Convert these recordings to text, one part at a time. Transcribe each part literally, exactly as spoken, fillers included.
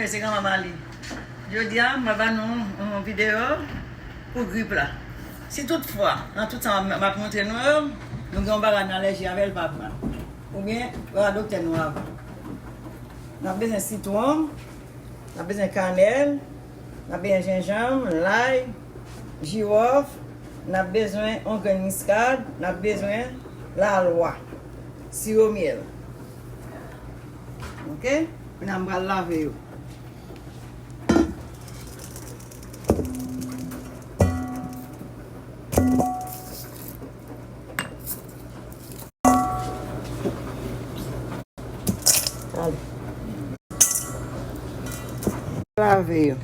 Se granmanman li. Jodi a, m ap ba nou yon videyo pou grip la. Si tout fwa, nan tout sa m ap montre nou yo, nou gen yon bagay n alèji avè l, pa pran. Oubyen, w a doktè nou avan. N ap bezwen sitwon, n ap bezwen kanèl, n ap bezwen jenjanm, lay, jiwòf, n ap bezwen yon grenn miskad, n ap bezwen lalwa, siwo myèl. Oke? Kounye a m pral lave yo. Ale. Lave yo.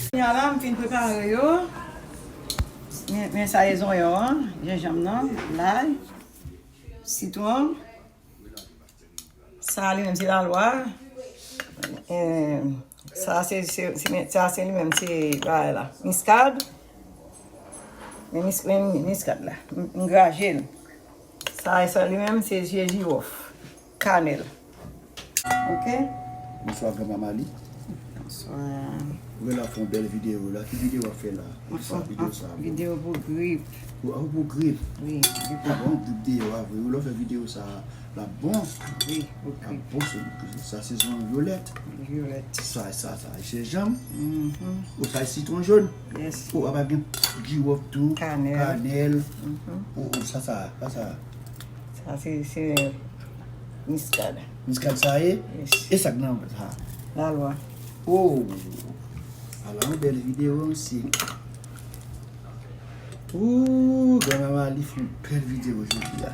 Kounye a la, m fin prepare yo. Men, men sa e zonyon an, jenjanm nan, lay, sitwon. Sa li menm se lalwa. Eh, sa se, se, se, sa se li menm se bagay la. Miskad. Men mis-, men miskad la. M, m graje l. Sa, sa li menm se je jiwòf. Kanèl. Oke? Bonswa, granmanman li. Bonswa. Ou genlè fè yon bèl videyo la. Ki videyo w ap fè la? Sa, videyo sa. Videyo pou grip. Pou, ah, pou grip. Wi, grip. Ou bon, grip deyò a vre. Ou lè w fè videyo sa, l ap bon. Wi, pou grip. L ap bon, se, sa se sitwon vyolèt. Vyolèt. Sa, sa, sa, jenjanm. Mhm. Ou sa, sitwon jòn. Yes. Ou a pa gen jiwòf tou, kanèl. Kanèl. Mhm. Ou, ou sa, sa, sa, sa. Sa se, se miskad. Miskad sa ye? Yes. E sa k nan sa? Lalwa. Oh! Ala yon bèl videyo, mesye. Ooh, granmanman li fè yon bèl videyo jodi a.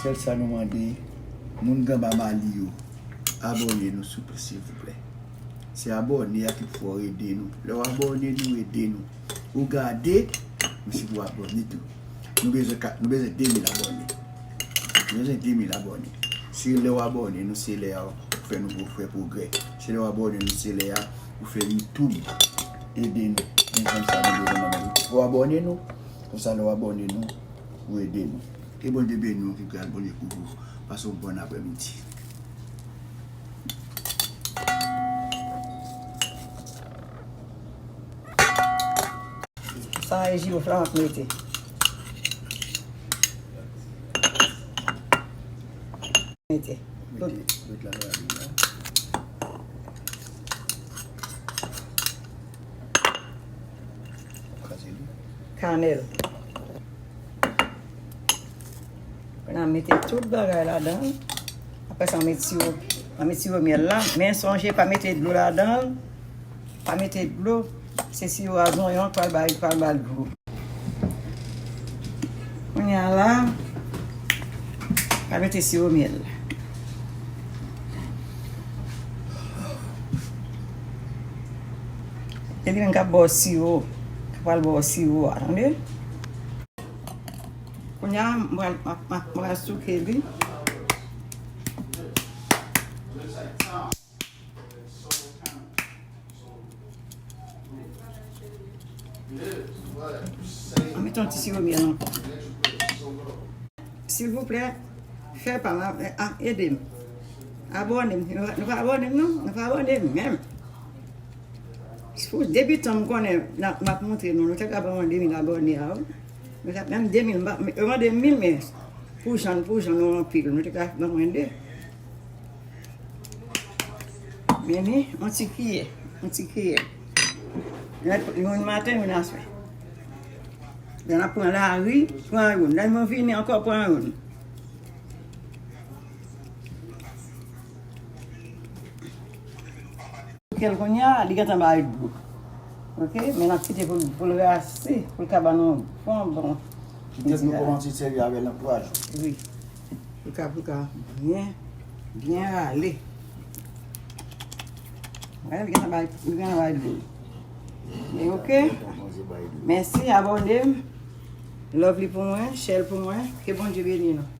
Sèl sa nou mande, moun granmanman li yo, abòne nou souple, silvouplè. Se abòne a ki pou fè w ede nou. Lè w abòne nou, ede nou. Ou gade, mesye pou abòne tou. Nou bezwen ka-, nou bezwen de mil abòne. Nou bezwen de mil abòne. Se lè w abòne nou, se lè a ou fè nou fè pwogrè. Se lè w abòne nou, se lè a ou fè YouTube ede nou. Men konsa nou bezwen nan men nou. Ou abòne nou, konsa lè w abòne nou, ou ede nou. Ke Bondye beni w, ke Bondye kouvri w. Pase yon bòn aprèmidi. Sa e jiwòf la m ap mete. Mete. Mete, mete la, la, la. Kraze li. Kanèl. Kounye a mete tout bagay ladan l. Apre sa, mete siwo, mete siwo myèl la. Men sonje, pa mete dlo ladan l. Pa mete dlo. Se siwo a zonyon k pral bay, pral ba l gou. Kounye a la, pral mete siwo myèl la. E li menm k ap ba w siwo, k pral ba w siwo a, tande? Kounye a, m pral, m ap, m ap, m pral souke li. Mwen mete yon ti siwo myèl ankò. Silvouplè, fè pa m, a, a, ede m. Abòne m. Nou pa, nou pa abòne m, non? Nou pa abòne m, menm. Pou debitan m konnen, n ap, m ap montre nou, nou te ka ban mwen de mil abòne a, wi. Nou te, menm de mil, m pa, yo mande m mil, men pou jan, pou jan nou anpil, nou te ka ban mwen de. Men ni, yon ti kiyè, yon ti kiyè. Youn maten, youn aswè. Lè n ap pran lari, pran youn. Lè nou vini ankò, pran youn. Kèl kounye a, li gentan bay dlo. Oke, men n ap kite pou, pou l rase, pou l ka ban nou bon, bon. Petèt nou kòmanse sèvi avè l nan twa jou. Wi. Pou l ka, pou l ka byen, byen rale. Wè, li gentan bay, li gentan bay dlo. Men oke. Mèsi, abòne m. Love li pou mwen, share l pou mwen. Ke Bondye beni nou.